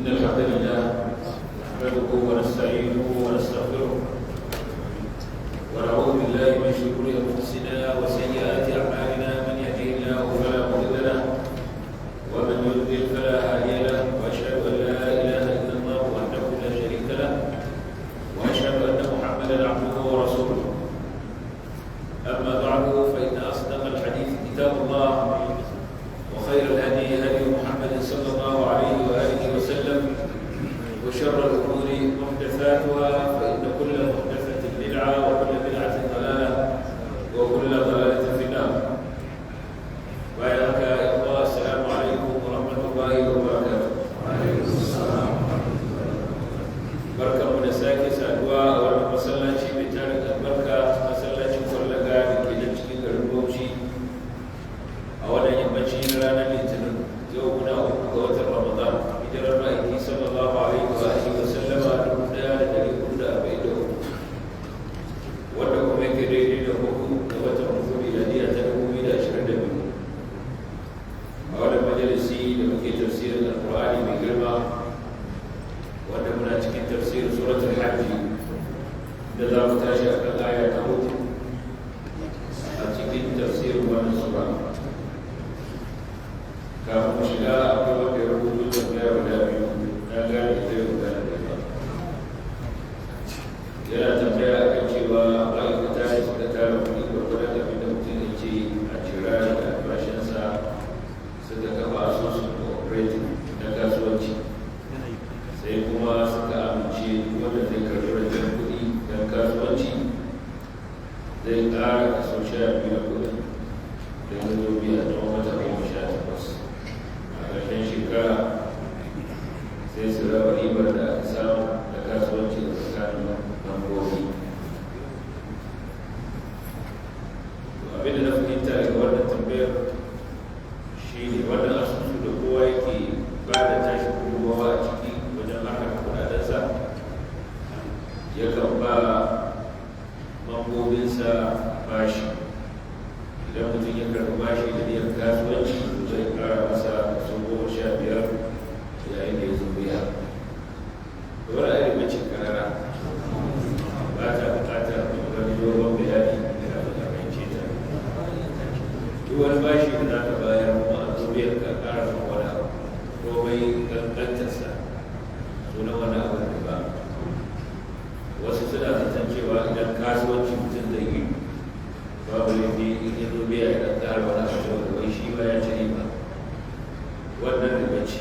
الحمد لله نحمده ونستعينه ونستغفره ونعوذ بالله من شرور انفسنا وسيئات اعمالنا، من يهده الله فلا مضل له ومن يضلل فلا هادي له، واشهد ان لا اله الا الله وحده لا شريك له، واشهد ان محمدا عبده ورسوله. اما بعد، فان اصدق الحديث كتاب الله، وخير الهدي هدي محمد صلى الله عليه واله وسلم، وشر الامور محدثاتها، فان كل محدثه بدعه وكل بدعه ضلاله وكل ضلاله في النار. بارك الله، السلام عليكم ورحمه الله وبركاته. Barkanmu da sake saduwa a wannan masallaci mai tarin albarka, masallacin Kwallaga da ke nan cikin garin Bauchi, a wannan yammaci na ranar Litinin. Yau muna 3 ga watan Ramadan, hijirar Ma'aiki sallallahu alaihi wa alihi wa sallama 1443, wanda kuma yake daidai da 4 ga watan 4, miladiya ta 2022. A wannan majalisi da muke tafsirin Alkur'ani mai girma, wanda muna cikin tafsirin suratul Hajji, da za mu tashi a kan aya ta 4 a cikin tafsirin wannan sura. Kafin mu shiga, akwai wanda ya rubuto tambaya guda biyu. Na gane ita yau, gane da ba. Yana tambaya akan cewa ma'aikata ne suka tara kuɗi gwargwadon abin da mutum ya ce a cira daga albashinsa, suka kafa asusun cooperative na kasuwanci, sai kuma suka amince wanda zai karɓi rancen kuɗi don kasuwanci zai ƙara kaso 12 na kuɗin da ya zo biya tsawon wata 18. A ƙarshen shekara sai su raba ribar da aka samu da kasuwanci a tsakanin mambobi. Abinda na fahimta daga wannan tambayar shi ne, wannan asusu da kowa yake ba da tashi gudunmawa a ciki wajen harkar kudadensa, yakan ba mambobinsa bashi. Idan mutum ya karɓi bashi da niyyar kasuwanci, zai ƙara masa kaso 15 yayin da ya zo biya. Wani ayi mace karara ba ta buƙatar wani dogon bayani kafin a fahimce ta. Duk wani bashi da za ka bayar kuma a zo biyan ka ƙara ma wani abu, ko bai ƙanƙantarsa, sunan wani abu da ba. Wasu suna zaton cewa idan kasuwanci mutum zai yi, babu laifi in ya zo biya ya ɗan ƙara wani abu saboda wai shi ba ya ci riba. Wannan riba ce.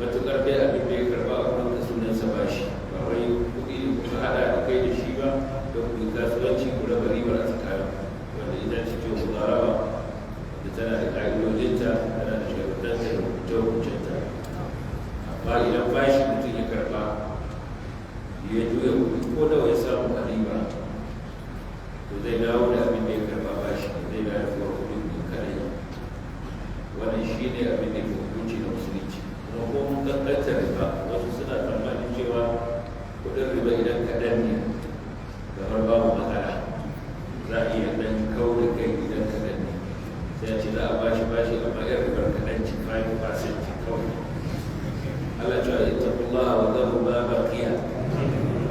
Matuƙar dai abin da ya karɓa a wurin ka sunansa bashi, ba wai kuɗi da kuka haɗa da kai da shi ba don ku yi kasuwanci ku raba ribar a tsakanin, wanda ita ce ce mudaraba da tana da ƙa'idojinta, tana da sharuɗanta da hukunce-hukuncenta. Amma idan bashi mutum ya karɓa ya juya kuɗi, ko nawa ya samu a riba, to zai dawo da abin da ya karɓa bashi, zai dawo da kuɗin ne kadai. Wannan shi ne abin da ke hukunci na Musulunci. Kuma ko mun kankanta riba, wasu suna tsammanin cewa kuɗin riba idan kaɗan ne kamar babu matsala, za a iya ɗan kau da kai idan kaɗan ne. Sai a ce za a bashi bashi amma yan ribar kaɗan ci, 5% kawai. Allah cewa ittaqullaha wa dharu ma baqiya,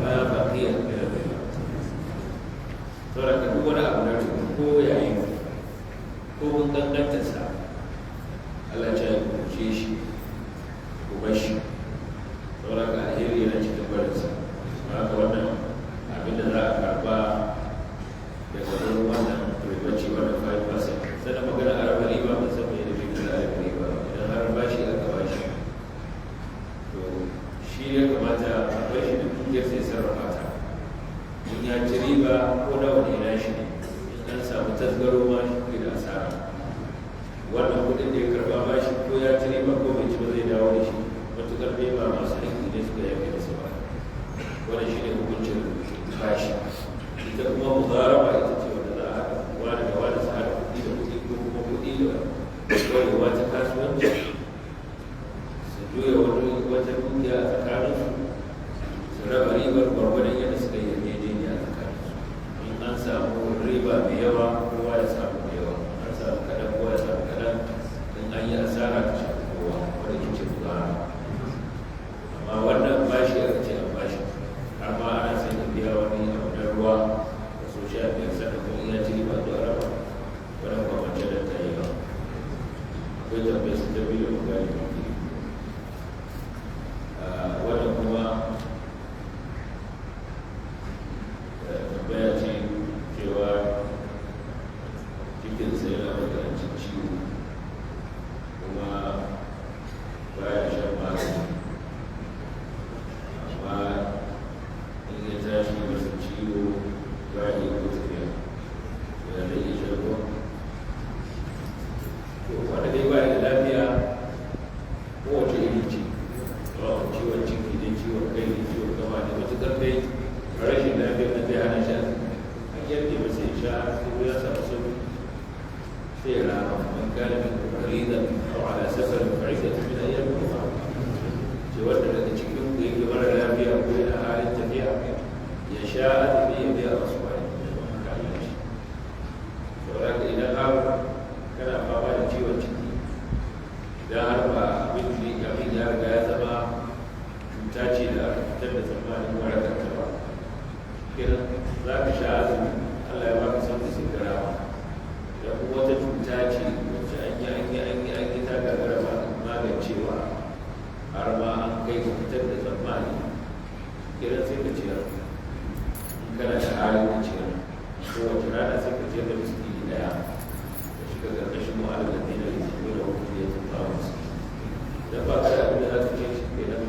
ma baqiya min riba. Saboda ka duk wani abu na riba, ko yayin ko mun kankantarsa, Allah ce ku kuce shi, ku bar shi. Saboda ka alheri yana cikin barinsa. Haka wannan abin da za a karba daga wurin wannan riba ce, wannan 5%. Sannan magana a raba riba, ban san me da bai da raba riba. Idan har bashi aka bashi, to shi ya kamata a bar shi da dukiyar sai sarrafa ta. In ya ci riba ko nawa ne, na shi ne. In an samu tasgaro ma, shi ke da asara. Wannan kudin da ya karba bashi, ko ya ci riba ko bai ci ba, zai dawo da shi, matukar bai ba masu aiki ne suka yafe masa ba. Wannan shi ne hukuncin bashi. Ita kuma mudaraba ita ce wanda za a haɗa wani da wani su haɗa kuɗi da kuɗi, ko kuma kuɗi da kwarewa ta kasuwanci, su juya wani wata dukiya a tsakaninsu, su raba ribar gwargwadon yadda suka yi yarjejeniya a tsakaninsu. In an samu riba mai yawa, kowa ya samu mai yawa. An samu kaɗan, kowa ya samu kaɗan. In an yi asara, ta shafi kowa. Wanda ke ce mudaraba. Matuƙar dai rashin lafiyar da zai hana shi azumi, an yarda ba sai sha sai ya samu sauki sai ya rama. Man kana minkum maridan aw ala safarin fa iddatun min ayyamin ukhra. Ce wanda daga cikin ku yake mara lafiya ko yana halin tafiya, ya sha azumi ya biya wasu kwanaki da ba haka Allah shi. Saboda haka idan har kana fama da ciwon ciki, idan har ba abin abin ya riga ya zama cuta ce da aka fitar da tsammanin warakar ta ba, kenan za ka sha azumi, Allah ya baka sauki sai ka rama. Idan kuma wata cuta ce wacce an yi an yi an yi an yi ta gagara magancewa, har ma an kai ka fitar da tsammani, kenan sai ka ciyar. In kana da halin ka ciyar kowace rana, sai ka ciyar da miskini daya da shiga ƙarƙashin mu'amalar da dina da ke da hukunci ya tafi a wasu. Idan ba ka da abin da za ka ce shi, kenan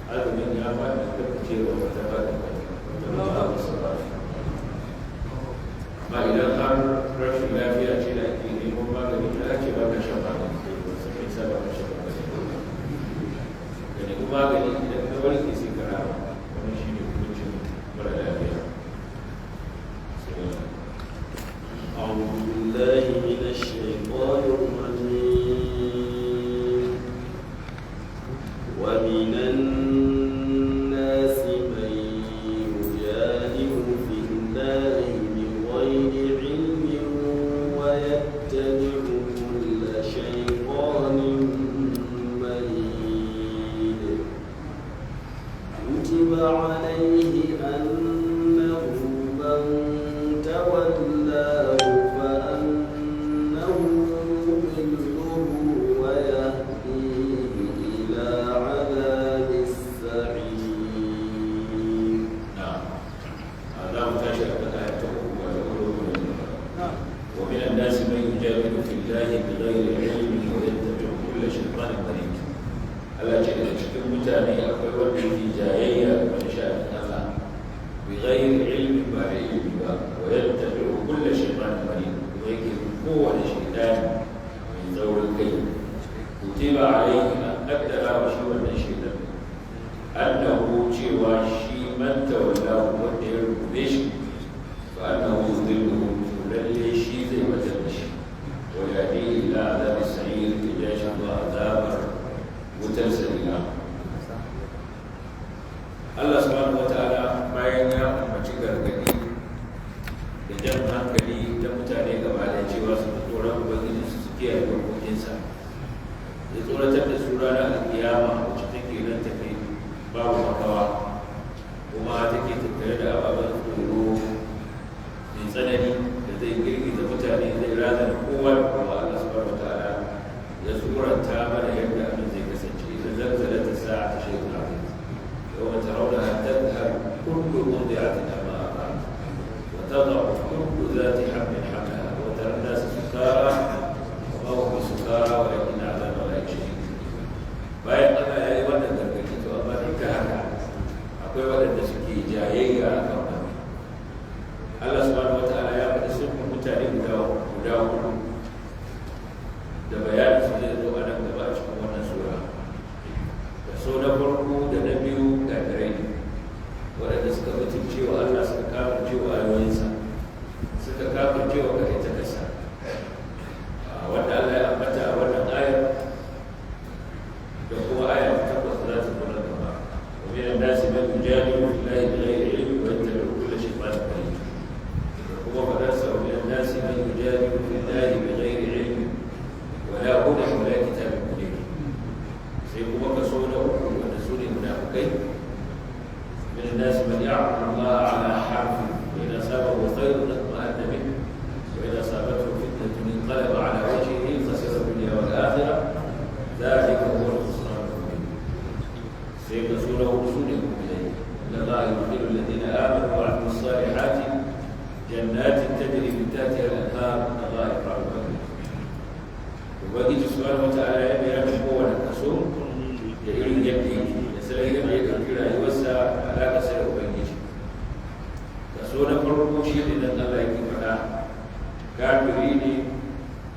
azumin ya faɗi, ka fice wa wata ba da wata ba su ba. Amma idan har rashin lafiya ce da ake neman magani, ta ce ba ka shan magani, sai mai sa ba ka shan magani, ka nemi magani, idan ka warke sai ka rama. Wannan shi ne hukuncin mara lafiya. أعوذ بالله من الشيطان الرجيم. ومن الناس من يجادل في الله بغير علم ويتبع كل شيطان مريد. كتب عليه أنه من تولاه فأنه يضله ويهديه إلى عذاب السعير. نعم، za mu tashi a kan ayat ta uku wa ta. ومن الناس من يجادل في الله بغير علم ويتبع كل شيطان مريد. Allah ce daga cikin mutane akwai wanda yake jayayya game da sha'anin Allah بغير علم, ba da ilimi ba, ويتبع كل شيطان مريد, kuma yake bin kowane shaytani mai tsaurin kai. كتب عليه, an kaddara wa shi wannan shaytan, أنه, cewa shi, من تولاه, wanda ya rungume shi, فأنه يضله, to lalle shi zai batar da shi, ويهديه إلى عذاب السعير, ya ja shi zuwa azabar wutar sa'ira. Allah subhanahu wataala bayan ya umarci gargadi da jan hankali ta mutane gaba da cewa su ji tsoron Ubangiji su su kiyaye dokokinsa, ya tsoratar da su ranar alkiyama wacce take nan tafi babu makawa, kuma take tattare da ababen tsoro mai tsanani da zai girgiza mutane, zai razana kowa da kowa. Allah subhanahu wataala ya suranta mana yadda abin zai kasance. إذا زلزلت الساعة شيء عظيم، يوم ترونها تذهل كل مرضعة عما أرضعت وتضع كل ذات حمل حملها وترى الناس سكارى وما هم بسكارى ولكن عذاب الله شديد. Bayan Allah ya yi wannan gargaɗi, to amma duk da haka akwai waɗanda suke jayayya a kan wannan. Allah subhanahu wataala ya faɗi siffar mutane guda hudu da bayanin su zai zo a nan gaba a cikin wannan sura. Kaso na farko da na biyu kafirai ne, waɗanda suka mutunce wa Allah, suka kafirce wa ayoyinsa, suka kafirce wa kaɗaitakarsa, wanda Allah ya ambata a wannan ayar da kuma aya ta takwas za ta zo nan gaba. ومن الناس من يجادل في الله بغير علم ويتبع كل شيطان مريد. وكما فدرس ومن الناس من يجادل في الله بغير علم ولا هدى ولا كتاب منير. Sai kuma kaso na uku, wanda su ne munafukai. من الناس من يعبد الله على حرف، فإن أصابه خير اطمأن به، وإن أصابته فتنة انقلب على وجهه خسر الدنيا والآخرة، ذلك هو الخسران المبين. Sai kaso na hudu su ne mu'minai. إن الله يدخل الذين آمنوا وعملوا الصالحات جنات تجري من تحتها الأنهار، إن الله يفعل ما يريد. Ubangiji subhanahu wata'ala ya bayyana kowane kaso da irin yadda yake da salon yadda ya ɗauki rayuwarsa, alaƙarsa da Ubangiji. Kaso na farko shi ne nan Allah yake faɗa, kafiri ne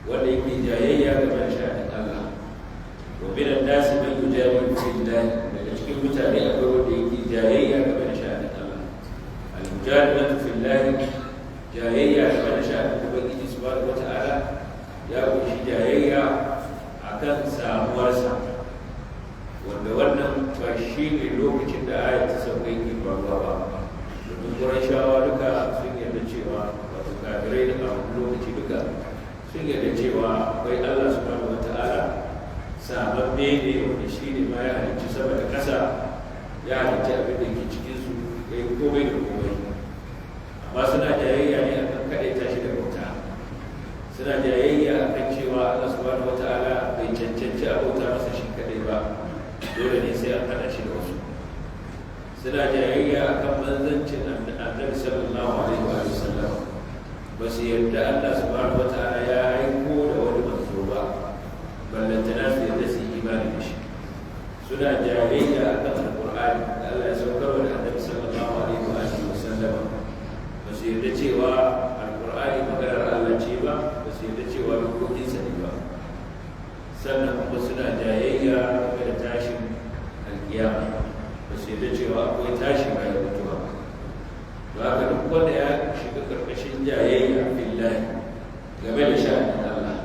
wanda yake jayayya game da sha'anin Allah. ومن الناس من يجادل في الله, daga cikin mutane akwai wanda yake jayayya game da Al-mujadalatu fillahi, jayayya game da sha'anin Ubangiji subhanahu wata'ala, ya kunshi jayayya akan samuwarsa, wanda wannan ba shi ne lokacin da ayat ta sauka yake faruwa ba, domin Qurayshawa duka sun yarda cewa, wato kafirai da a wani lokaci duka sun yarda cewa akwai Allah subhanahu wata'ala, sababbe ne wanda shi ne ma ya halicci sama da ƙasa, ya halicci abin da ke cikinsu, ya yi komai da komai. Amma suna jayayya ne akan kaɗaita shi da bauta, suna jayayya akan cewa Allah subhanahu wata'ala bai cancanci a bauta masa shi kaɗai ba, dole ne sai an haɗa shi da wasu. Suna jayayya akan manzancin Annabi sallallahu alaihi wa sallam, ba su yarda Allah subhanahu wata'ala ya aiko da wani manzo ba, ballantana su yarda su yi imani da shi. Suna jayayya akan Alƙur'ani da Allah ya saukar wa da Annabi sallallahu alaihi wa sallam, ba su yarda cewa Alƙur'ani maganar Allah ce ba, ba su yarda cewa dokokinsa ne ba. Sannan kuma suna jayayya game da tashin alkiyama, ba su yarda cewa akwai tashi bayan mutuwa ba. Haka duk wanda ya shiga karkashin jayayya fillahi game da sha'anin Allah,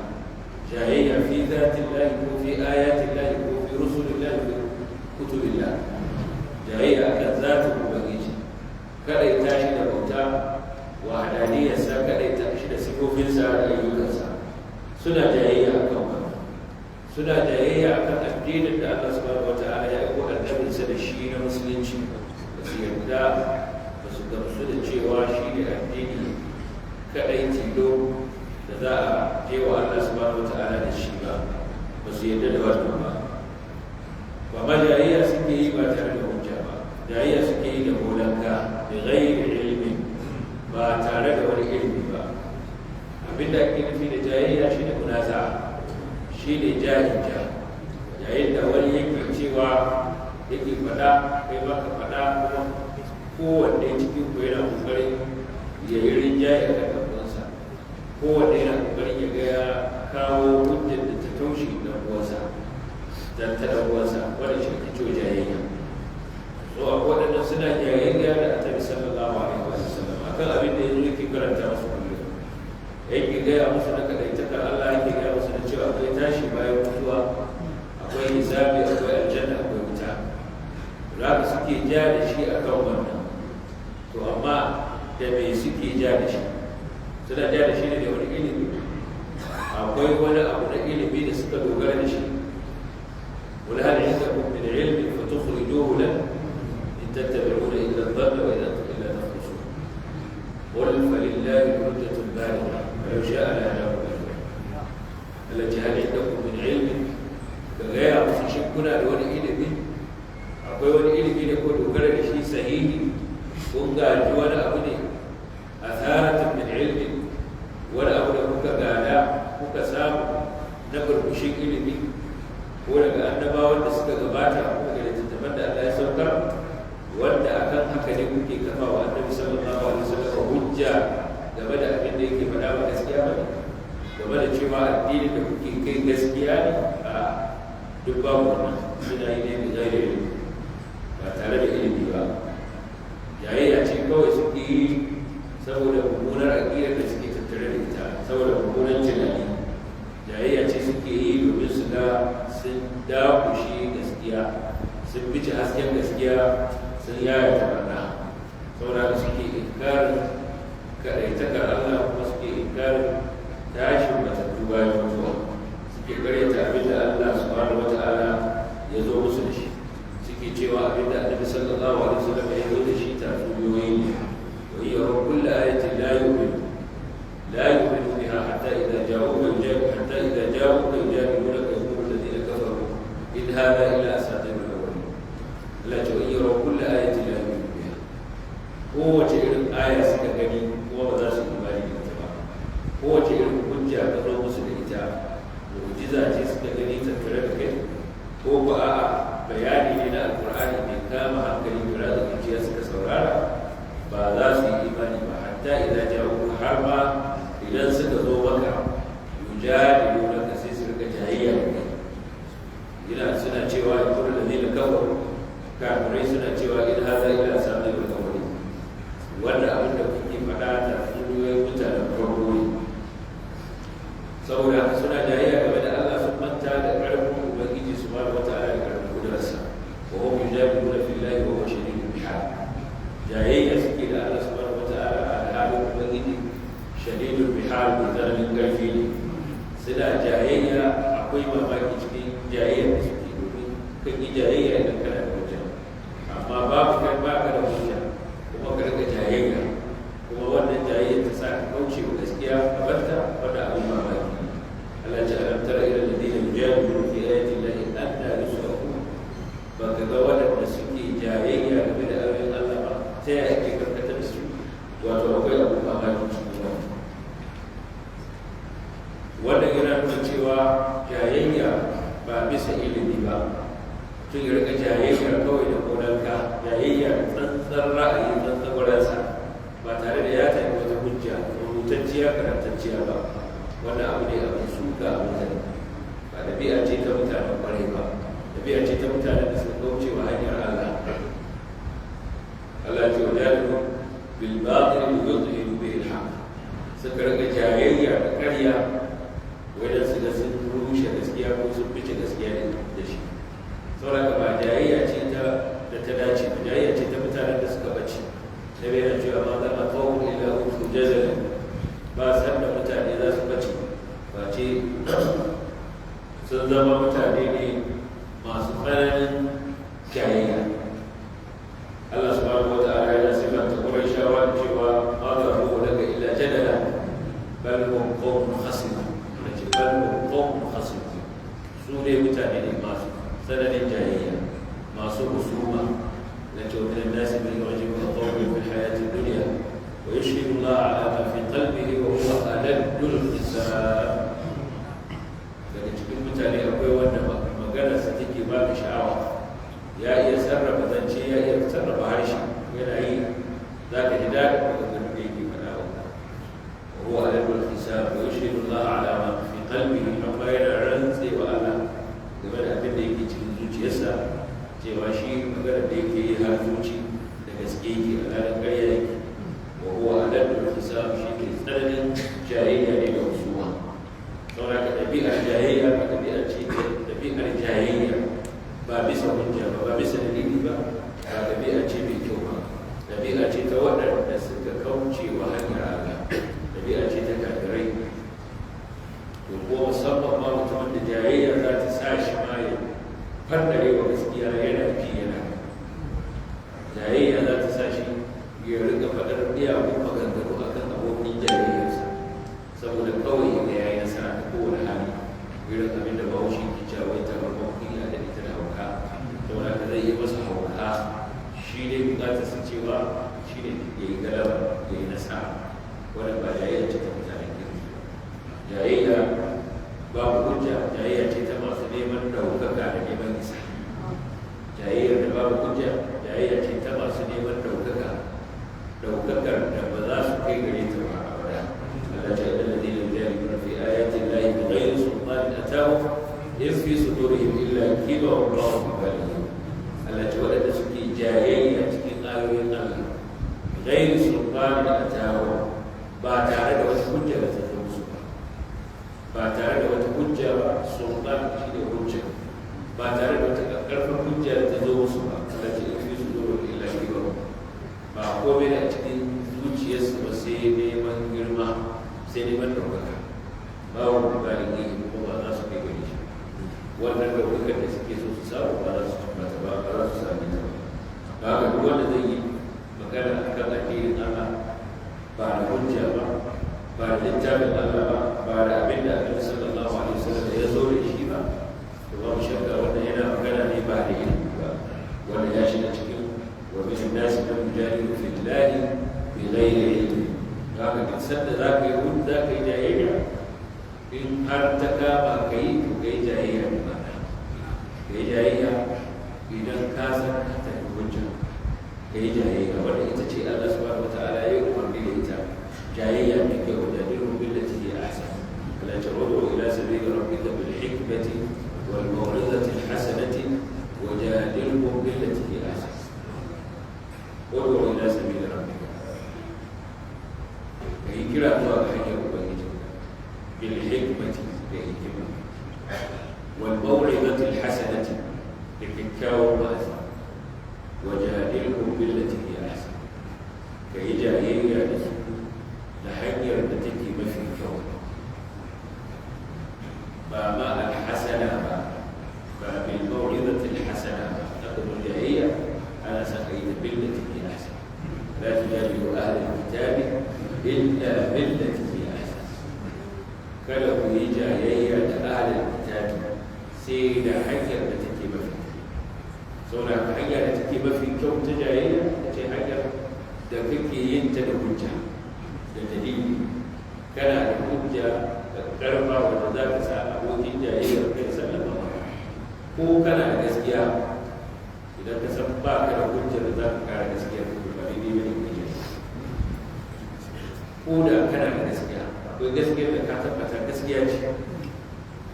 jayayya fi zatillahi ko fi ayatillahi ko fi rusulillahi ko kutubillah, jayayya akan zatin Ubangiji, kada ya tashi da bauta, wahadaniyarsa, kada ya tashi da sifofinsa da ayyukansa, suna jayayya akan wannan. Suna jayayya akan addinin da Allah subhanahu wata'ala ya aiko annabinsa da shi na musulunci, ba su yarda ba, su gamsu da cewa shi ne addini kaɗai tilo da za a je wa Allah subhanahu wata'ala da shi ba, ba su yarda da wannan ba. Ba ma jayayya suke yi ba tare da hujja ba, jayayya suke yi da molanka, da ghairi ilmin, ba tare da wani ilimi ba. Abinda ake nufi da jayayya shi ne munaza'a, shi ne jahilja, yayin da wani yake cewa yake faɗa, kai ma ka faɗa, kuma kowanne cikin ku yana ƙoƙarin ya yi rinjaye a kan ɗan'uwansa, kowanne yana ƙoƙarin ya ga ya kawo hujjar da ta taushe ɗan'uwansa, ta ɗan'uwansa. Wannan shi ake cewa jayayya. So a waɗannan suna jayayya da Annabi sallallahu alaihi wa sallam akan abin da yanzu yake karanta musu kullum, yake gaya musu na kaɗaitakar Allah, yake gaya musu da cewa akwai tashi bayan mutuwa, akwai hisabi, akwai aljanna, akwai wuta. Za ka suke ja da shi a kan wannan. To amma da me suke ja da shi? Suna ja da shi ne da wani ilimi? Akwai wani abu na ilimi da suka dogara da shi? قل هل عندكم من علم فتخرجوه لنا إن تتبعون إلا الظن وإن أنتم إلا تخرصون. قل فلله الحجة البالغة ولو شاء لهداكم أجمعين. التي هل عندكم من علم, ka gaya musu, shin kuna da wani ilimi? Akwai wani ilimi da ko dogara da shi sahihi? Kun gaji wani abu ne, atharatun min ilmin, wani abu da kuka gada kuka samu na burbushin ilimi, ko daga annabawan da suka gabata, ko daga littattafan da Allah ya saukar, wanda akan haka ne kuke kafa wa Annabi sallallahu alaihi wasallam hujja game da abin da yake faɗa ba gaskiya ba ne, game da cewa addinin da kuke kai gaskiya ne? A duk babu wannan. Suna yi ne da ghairi ilimi, ba tare da ilimi ba. Jayayya ce kawai suke yi saboda mummunar aƙidar da suke tattare da ita, saboda mummunan tunani. Jayayya ce suke yi domin su ga sun dakushe gaskiya, sun bice hasken gaskiya, sun yaya tabarna. Saboda haka suke inkarin kaɗaitakar Allah, kuma suke inkarin tashin matattu bayan mutuwa, suke karyata abin da Allah subhanahu wata'ala ya zo musu da shi, suke cewa abin da Annabi sallallahu alaihi wasallam ya zo da shi tatsuniyoyi ne. Wa yaraw kulla ayatin la yu'minu biha hatta idza ja'uka yujadilunaka yaqulu alladhina kafaru in hadha illa asatirul awwalin. Allah ce wa yaraw kulla ayatin la yu'minu biha, kowace irin aya suka gani kuma ba za su yi imani da ita ba. Kowace irin hujja ka zo musu da ita, mu'jiza ce suka gani tattare da kai, ko ba a'a, bayani ne na Alkur'ani mai kama hankali mai ratsa zuciya suka saurara, ba za su yi imani ba. Hatta idza ja'uka, har ma idan suka zo maka, yujadilunaka, sai su rika jayayya da kai, ina suna cewa, yaqulu alladhina kafaru, kafirai suna cewa, in hadha illa asatirul awwalin. Wannan abu kake faɗa tatsuniyoyin mutanen farko ne. Saboda haka suna jayayya game da Allah, sun manta da ƙarfin Ubangiji subhanahu wata'ala da ƙarfin kudurarsa. Wa hum yujadiluna fillahi wa huwa shadidul mihal. Jayayya suke da Allah subhanahu wata'ala a halin Ubangiji shadidul mihal, mai tsananin ƙarfi ne. Suna jayayya, akwai mamaki cikin jayayyar da suke, domin kan yi jayayya idan kana da hujja, amma babu kai ba ka da hujja kuma ka rika jayayya, kuma wannan jayayyar ta sa ka kauce wa gaskiya ka barta, wanda abin mamaki ne. Allah ya ce alam tara ila alladhina yujadiluna fi ayati llahi anna yusrafun. Ba ka ga waɗanda suke jayayya game da ayoyin Allah ba, ta yaya ake karkatar da su? Wato akwai abin mamaki cikin wannan. Wannan yana nuna cewa jayayya ba bisa ilimi ba, tun ya rika jayayya kawai da gonanka, jayayya tsantsar ra'ayi, tsantsar gwaransa, ba tare da ya tafi wata hujja rubutacciya karantacciya ba, wannan abu ne abin suka, abin zargi. Ba ɗabi'a ce ta mutanen kwarai ba, ɗabi'a ce ta mutanen da suka kauce wa hanyar Allah. Allah ce wa jadilu bil batil yudhiru bihi al haqq. Suka rika jayayya da ƙarya wajen su ga sun rushe gaskiya ko sun fice gaskiya da shi. Saboda ba jayayya ce ta da ta dace ba, jayayya ce ta mutanen da suka bace. Sai bai yana cewa ma zama qawmun illa utu jazala, ba san da mutane za su bace ba ce sun zama mutane ne masu tsananin jayayya. Allah subhanahu wa ta'ala yana sifanta Qurayshawa cewa ma darabu laka illa jadala bal hum qawmun khasimun. Ce bal hum qawmun khasimun, su ne mutane ne masu tsananin jayayya, masu husuma. Na ce wa minan nasi man yu'jibuka qawluhu fil hayati dunya wa yushhidu Allah ala ma fi qalbihi wa huwa aladul hisab. Daga cikin mutane akwai wanda maganarsa take ba ka sha'awa, ya iya sarrafa zance, ya iya sarrafa harshe, yana yi za ka ji daɗin maganganun da yake faɗa wa. Huwa aladul hisab wa yushhidu Allah ala ma fi qalbihi, amma yana rantse wa Allah game da abin da yake cikin zuciyarsa, cewa shi maganar da yake yi har zuci da gaske yake, alhalin ƙarya yake. Wa huwa aladul hisab, shi ke tsananin jayayya ne da husuma. Saboda ka ɗabi'ar jayayya ba ɗabi'ar ce, ɗabi'ar jayayya ba bisa hujja ba, ba bisa dalili ba, ba ɗabi'a ce mai kyau ba. Ɗabi'a ce ta waɗanda suka kauce wa hanyar Allah, ɗabi'a ce ta kafirai. To ko musamman ma mutumin da jayayya za ta sa shi ma ya fandare wa gaskiya, yana ji yana jayayya za ta sa shi ya riƙa faɗar miyagun maganganu akan abokin jayayyarsa, saboda kawai ya ga yayi nasara ta kowane hali, irin abin da Bahaushe ke cewa wai tabarman kunya da ita da hauka. Saboda haka zai yi masa hauka, shi dai bukatar su cewa shi ne ya yi galaba, ya yi nasara. Wannan ba jayayya ce ta mutanen kirki ba. Jayayya babu hujja jayayya ce ta masu neman ɗaukaka da neman isa. Jayayyar da babu hujja jayayya ce ta masu neman ɗaukaka, ɗaukakar da ba za su kai gare ta ba abada. Allah ce innal ladina yujadiluna fi ayati llahi bighayri sultanin atahum in fi sudurihim illa kibrun ma hum bibalighin. Allah ce waɗanda suke jayayya cikin ayoyin Allah bighayri sultanin atahum, ba tare da wata hujja da ta zo musu ba, ba tare da wata hujja ba. Sultan shi ne hujja, ba tare da wata ƙarfin hujja da ta zo musu ba. Allah ce in fi sudurihim illa kibrun, ba komai da a cikin zuciyarsu ba sai neman girma, sai neman ɗaukaka. Ba wa bibalighi, kuma ba za su kai gare shi. Wannan ɗaukakar da suke so su samu ba za su tabbata ba, ba za su sami ta ba. Ba haka duk wanda zai yi magana a kan addinin Allah ba da hujja ba, ba da littafin Allah ba, ba da abin da Annabi sallallahu alaihi wasallam ya zo da shi ba, to babu shakka wannan yana magana ne ba da ilimi ba. Wannan ya shiga cikin wa min an-nasi man yujadilu fillahi bighayri ilmi. Haka duk sanda za ka yi hujja, za ka yi jayayya, in har ta kama ka yi, to ka yi jayayya da ma'ana. Ka yi jayayya idan ka san ka tafi hujja, ka yi jayayya wanda ita ce Allah subhanahu wataala ya yi umarni da ita, jayayya mai kyau. Wa jadilhum billati hiya ahsan. La ta'udu ila sabili rabbika bil hikmati wal maw'izati al hasanati wa jadilhum billati hiya ahsan. Ud'u ila sabili rabbika. kyakkyawan wa'azi. Wajadilhum billati hiya ahsan, ka yi jayayya da su da hanyar da take mafi kyau, ba ma alhasana ba, ba bil maw'izati alhasana ba. Taqul jayayya ana sa ka yi ta billati hiya ahsan. La tujadilu ahla alkitabi illa billati hiya ahsan. Kada ku yi jayayya da ahla alkitabi sai da hanyar da take mafi kyau. Saboda hanyar da take mafi kyau ta jayayya ta ce hanyar da kake yin ta da hujja da dalili. Kana da hujja da karfa wanda za ka sa abokin jayayyar kai sallama maka, ko kana da gaskiya. Idan ka san ba ka da hujjar da za ka kara gaskiya, ko ba daidai ba ne ka yi. Ko da kana da gaskiya, akwai gaskiyar da ka tabbata gaskiya ce,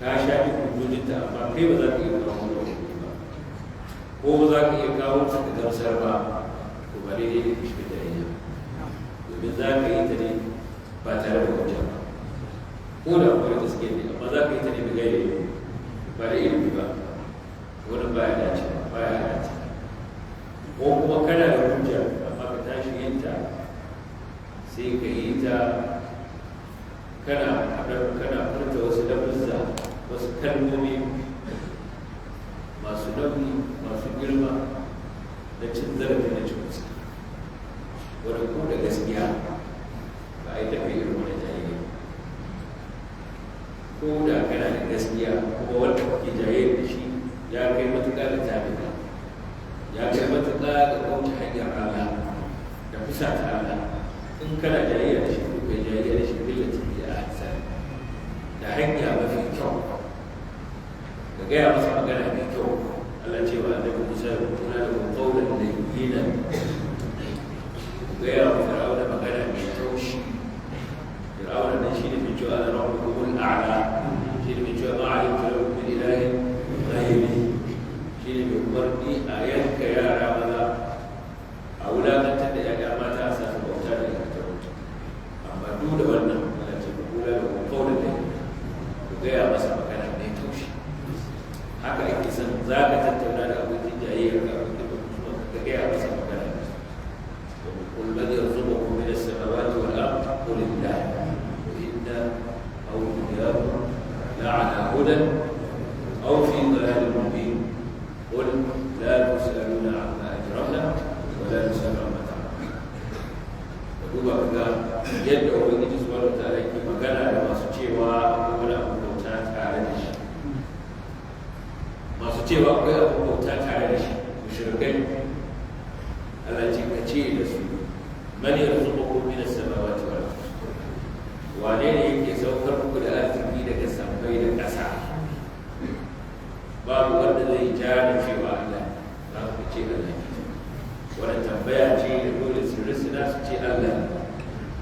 ka sha duk hujjojinta, amma kai ba za ka iya kawo wani ba, ko ba za ka iya kawo ta ka gamsar ba, to ba daidai ne ka shiga jayayya, domin za ka yi ta ne ba tare da hujja ba. Ko da akwai gaskiya ne, amma za ka yi ta ne da gairi, ba da ilimi ba. Wani ba ya dace ba ya dace. Ko kuma kana da hujja, amma ka tashi yin ta sai ka yi ta kana faɗar, kana furta wasu lafuzza, wasu kalmomi masu nauyi, masu girma, na cin zarafi, na cin fuska, wanda ko da gaskiya ba a yi tafi irin wani jayayya. Ko da kana da gaskiya, kuma wanda kuke jayayyar da shi ya kai matuƙa da tabi'a, ya kai matuƙa da kauce hanyar Allah da fusa ta Allah, in kana jayayya da shi, ko kai jayayya da shi billati ya ahsan, da hanya mafi kyau, ka gaya masa magana mai kyau. Allah cewa annabi Musa ya kuna da qawlan layyinan, ku gaya wa Fir'auna magana mai taushi. Fir'auna nan shi ne mai cewa ana rabbukumul a'la, shi ne mai cewa ma alimtu lakum min ilahin ghayri, shi ne mai umarni a yanka yara maza, a wulakantar da ya'ya mata, a sa su bauta da aikata bauta. Amma duk da wannan, Allah ce ku kula da qawlan layyinan, ku gaya masa magana mai taushi. Haka ake son za ka tattauna da abokin jayayyar ka, abokin mutuwa, ka gaya masa magana. قل من يرزقكم من السماوات والارض قل الله وإنا أو إياكم لعلى هدى أو في ضلال مبين قل لا تسألون عما أجرمنا ولا نسأل عما تعملون. Duba ga yadda Ubangiji subhanahu wa ta'ala yake magana da masu cewa akwai wani abu bauta tare da shi, masu cewa akwai abu bauta tare da shi, mushrikai. Allah ce ka ce da su, man yarzuqukum min as-samawati wal ard, wane ne yake saukar muku da arziki daga sammai da ƙasa? Babu wanda zai ja da cewa Allah za ku ce Allah ne. Wannan tambaya ce da dole su risina su ce Allah ne,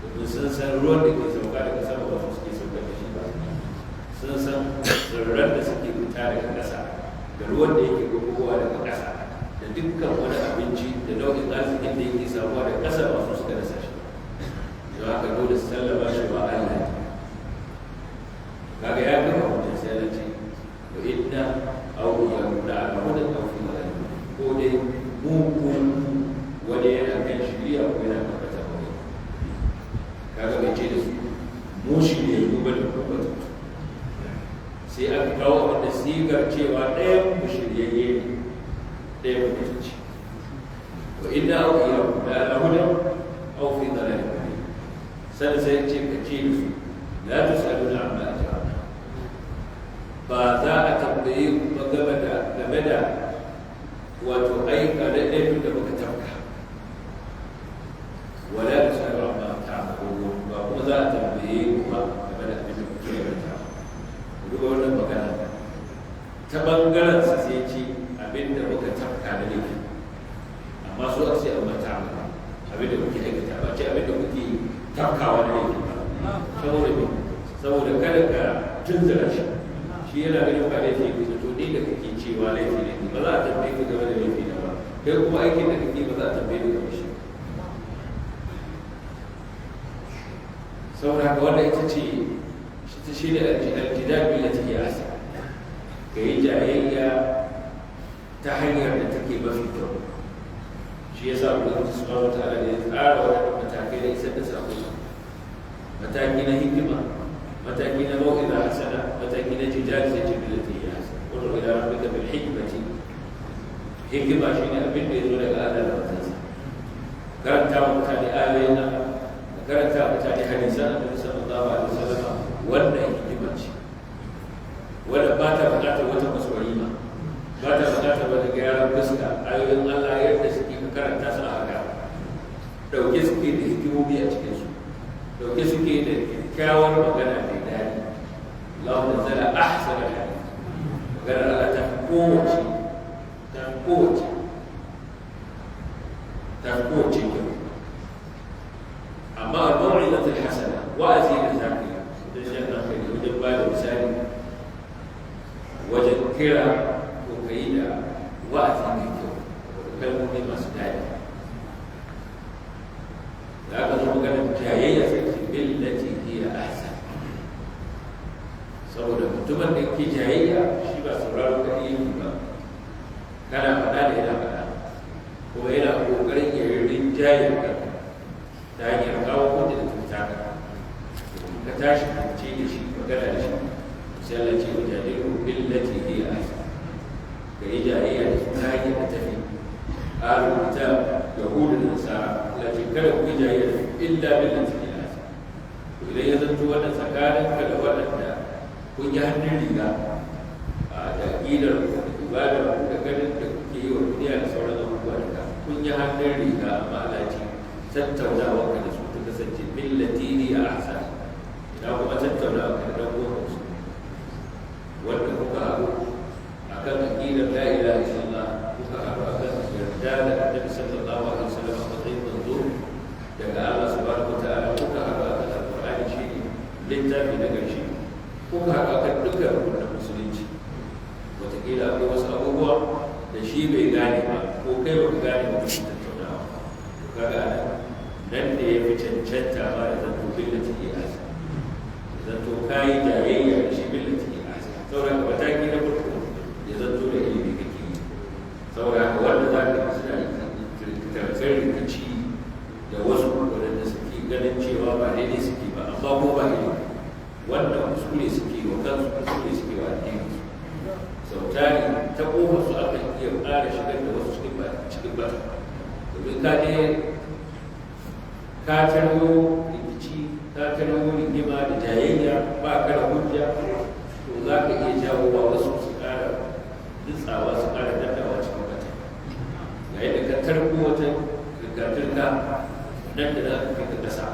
domin sun san ruwan da ke sauka daga sama ba su suke saukar da shi ba, sun san tsirran da suke fita daga ƙasa da ruwan da yake gogowa daga ƙasa da dukkan wani abinci da nau'in arzikin da yake samuwa daga ƙasa ba su suka rasa shi. Don haka dole su sallama shi ba Allah ne. Kaga ya gama hujja, sai Allah ce wa inna aw iyyakum la ala hudan aw fi dhalalin, ko dai mu ko wani yana kan shiriya ko yana kan bata. Wani kaga bai ce da su mu shi ne mu bane ko bata, sai aka kawo abin da sigar cewa ɗayan mu shiryayye ne, ɗayan mu mutunci. Wa inna aw iyyakum la ala hudan aw fi dhalalin mubin. Sai sai ce ka ce da su la tusaluna amma ajramna, ba za a tambaye ku ba game da wato aika da laifin da muka tafka. Wala tusalu amma ta'malun, ba kuma za a tambaye ku ba game da abin da kuke aikata. Ku duba wannan magana ta bangaren sa, sai ce abin da muka tafka da laifi, amma su aka ce amma ta'malun, abin da kuke aikata, ba ce abin da kuke tafkawa da laifi ba. Saboda me? Saboda kada ka tunzura shi. Shi yana ganin ba laifi ne, to ni da kake cewa laifi ne, ba za a tambaye ka game da laifi na ba, kai kuma aikin da kake ba za a tambaye ka game shi. Saboda haka wannan ita ce shi shi ne aljidal billati hiya ahsan, ka yi jayayya Ta hanyar da take mafi kyau. Shi ya sa Ubangiji Subhanahu wa Ta'ala da ya tsara waɗannan matakai da isar da sako, mataki na hikima, mataki na mau'iza hasana, mataki na jidal, sai ce billati hiya ahsan. Ud'u ila rabbika bil hikmati. Hikima shine abin da ya zo daga Allah da manzansa. Karanta wa mutane ayoyin Allah, karanta wa mutane hadisan Annabi sallallahu alaihi wasallam, wannan hikima ce wanda ba ta buƙatar wata kwaskwarima, ba ta buƙatar wata gyaran fuska. Ayoyin Allah yadda suke, ka karanta su a haka, ɗauke suke da hikimomi a cikinsu, ɗauke suke da kyakkyawar magana mai daɗi. Allah nazzala ahsana hadith. Maganar Allah ta fi kowace, ta fi kowace, ta fi kowace kyau. Amma al-mau'izatul hasana, wa'azi da zaka yi da shan hankali wajen ba da misali, wajen kira, ko ka yi da wa'azi mai kyau da kalmomi masu daɗi. Da aka zo maganar jayayya, sai ce billati hiya ahsan, saboda mutumin da ke jayayya shi ba sauraro ka yake ba, kana faɗa da yana faɗa, kuma yana ƙoƙarin ya yi rinjaye kanka ta hanyar kawo hujja da ta ka. Ka tashi ce da shi, magana da shi, sai Allah ce wa jadilu billati hiya ahsan, ka yi jayayya da su ta hanyar da tafi. Ahlul kitab, yahudu da nasara, Allah ce kada ku yi jayayya da su illa billati hiya ahsan. To idan ya zanto wannan tsakanin ka da waɗanda kun yi hannun riga a da aƙidar ku, da ibadar ku, da ganin da kuke yi wa duniya da sauran abubuwa duka kun yi hannun riga, amma Allah ce tattaunawa ka da su ta kasance billati hiya ahsan, ina kuma tattaunawa ka da ɗan uwan su wanda kuka haɗu akan aqidar la ilaha illallah, kuka haɗu akan yarda da Annabi sallallahu alaihi wasallam a matsayin manzo daga Allah subhanahu wataala, kuka haɗu akan Alqur'ani shine littafi na ƙarshe, kuka haɗu akan dukkan rukunin musulunci. Wataƙila akwai wasu abubuwa da shi bai gane ba ko kai ba ka gane ba, kuke tattaunawa. To kaga anan nan da ya fi cancanta ma da zanto billati hiya ahsan, zanto kayi jayayya da shi billati hiya ahsan. Saboda haka mataki na farko ya zanto da ilimi kake yi. Saboda haka wanda za ka yi suna tarkar rikici da wasu waɗanda suke ganin cewa ba daidai suke ba, amma ko ba ilimi, wannan kuskure suke wa kansu, kuskure suke wa addini. Sau tari ta kofar su akan iya ƙara shigar da wasu cikin bata, domin ka je ka taryo rikici, ka taryo rigima da jayayya, ba ka da hujja, to za ka iya jawo wa wasu su ƙara nutsawa, su ƙara dandawa cikin bata. Yayin da ka tarko wata turka-turka nan da za ka kai ka ƙasa,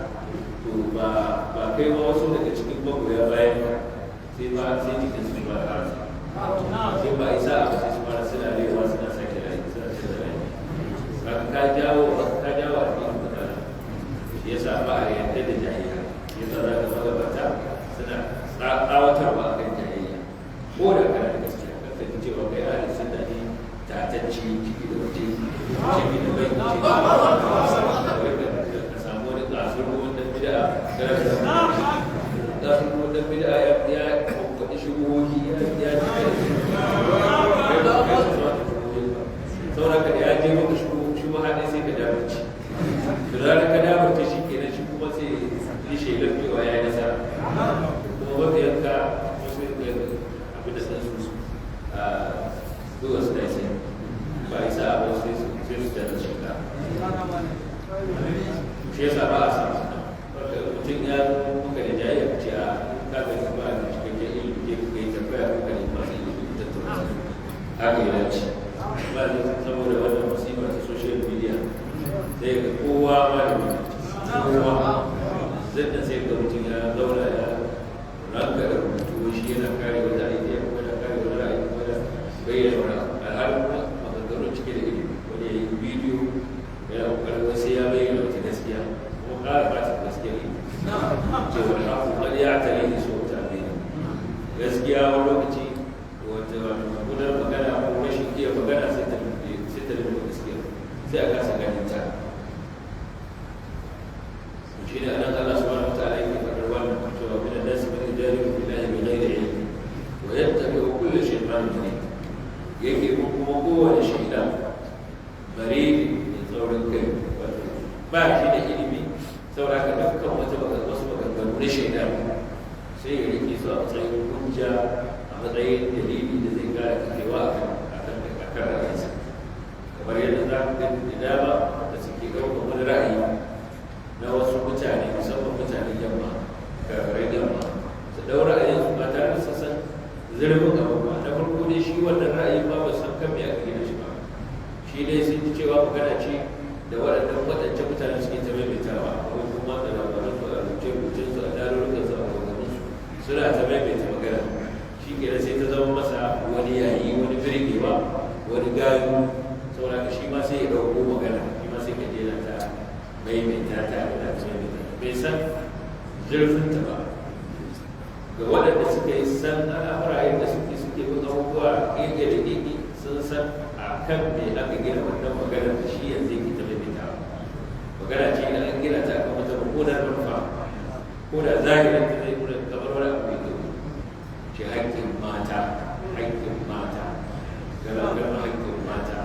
to ba kai ma, wasu daga cikin magoya bayan ka sai ba sai jikin su ba ƙarasa, sai ba isa a sai su fara suna suna sake layi, suna canza layi. Kaga ka jawo addinin matsala. Shi yasa ba a yarda da jayayya. Shi yasa za ka magabata suna tsawatarwa akan jayayya ko da kana da gaskiya. Kar ka ji cewa kai ahli sunna ne tatacce, ciki da waje, ciki da bai, ciki da ka samu wani kasar wannan bid'a, kana da kasar wannan bid'a, ya kwankwaɗi shubuhohi, ya ji kai ba kai su zuwa da shubuhohi ba. Saboda ka da ya je maka shubuha ne, sai ka dabarci. Da zarar ka dabarce, shi kenan, shi kuma sai yi shelar cewa ya yi nasara, kuma mabiyanka wasu abin da san su zuwa su dai sai ba isa abu sai su canza shiga. Shi yasa ba a samu mutum ya muka da jayayya ce a ka gani ba da cikakken ilimi, je ka yi tambaya ko ka nemi masu ilimi tattauna. Haka ya dace. Ba da saboda wannan musibar ta social media, sai ga kowa ma da kowa zai da sai ga mutum ya zauna ya ranka da rubutu, shi yana kare wata idea ko yana kare wani ra'ayi ko yana bayyana wani abu, alhalin kuma maganganun cike da ilimi. Wani ya yi bidiyo yana kokarin wasu ya bayyana wata gaskiya, kuma ƙara ba ta gaskiya ilimi cewa haku qad ya'talihi su'u ta'bir. Gaskiya wani lokaci wata mummunar magana ko rashin iya magana sai ta rubuta gaskiya, sai a kasa ganin ta. Shi ne anan Allah subhanahu wa ta'ala yake faɗar wannan cewa min an-nasi man yujadilu fillahi bighayri ilmin wa yattabi'u kulla shaytanin marid, yake kuma kowane Bare da tsaurin kai, wato ba shi da ilimi, saboda ka dukkan wata wasu maganganu na shaidan sai ya rike su a matsayin hujja, a matsayin dalili da zai kara kafewa a kan ra'ayinsa. Kamar yadda za ka gani da dama da suke ɗaukar wani ra'ayi na wasu mutane, musamman mutanen yamma, kafirai yamma, su ɗau ra'ayinsu ba tare da su san zurfin abu ba. Na farko dai shi wannan ra'ayi ba ba san kan me aka gina shi ba. Shi dai sun ji cewa magana ce da waɗannan waɗancan mutane suke ta maimaitawa ko kuma da labaran su a rubuce-rubucen su, a darurrukan su, a maganganun su, suna ta maimaita magana. Shi kenan sai ta zama masa wani yayi, wani birgewa, wani gayu. Saboda shi ma sai ya ɗauko magana, shi ma sai ka je na ta maimaita ta, yana ta maimaita ta, bai san zurfinta ba. Ga waɗanda suka yi san al'amura yadda suke bin abubuwa keke da keke, sun san a kan me aka gina wannan maganar da shi yanzu yake ta maimaita. Magana ce da an gina ta akan wata mummunar manufa, ko da zahirin ta zai nuna kamar wani abu mai kyau ce. Haƙƙin mata, haƙƙin mata, kalmar haƙƙin mata,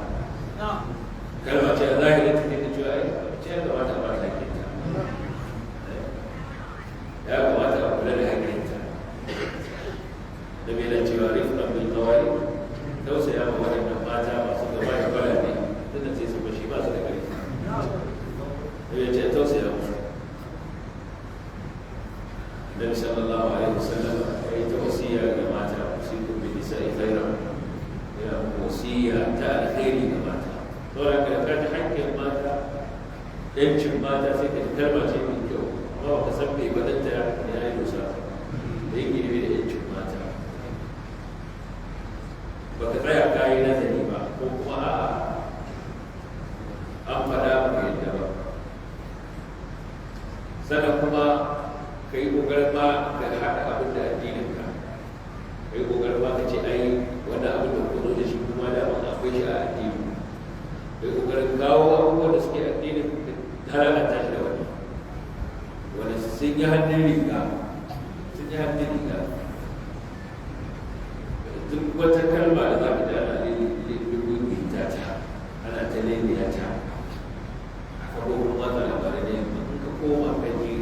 kalma ce a zahirin ta ne cewa ai ce ya kamata a bata haƙƙinta, ya kamata a kula da haƙƙinta. Da bai da cewa rifqan bil qawari, tausaya ma waɗannan mata masu gaba da kwalabe, tunda sai su bashi ba su da ƙarfi, da bai ce tausaya musu. Nabi sallallahu alaihi wasallam ya yi ta wasiya ga mata: "Usikum bin nisa'i khairan", yana wasiya ta alkhairi ga mata. Saboda ka ka ji haƙƙin mata, yancin mata, sai ka ji kalma ce mai kyau, amma baka san me badanta ya yi dosa da yake nufi da yancin mata. Baka tsaya ka yi nazari ba, ko kuma a'a, an faɗa baka yadda ba. Sannan kuma ka yi ƙoƙarin ma ka haɗa abin da addininka, ka yi ƙoƙarin ma ka ce ai wannan abin da kuka zo da shi kuma da akwai shi a addini. Ka yi ƙoƙarin kawo abubuwan da suke addinin ka halakanta shi da wani wanda sun yi hannun riga, sun yi hannun riga. Duk wata kalma da za ka ji ana lulluɓe ta, ana ta leliya ta a kafofin watsa labarai na yamma, in ka koma ka ji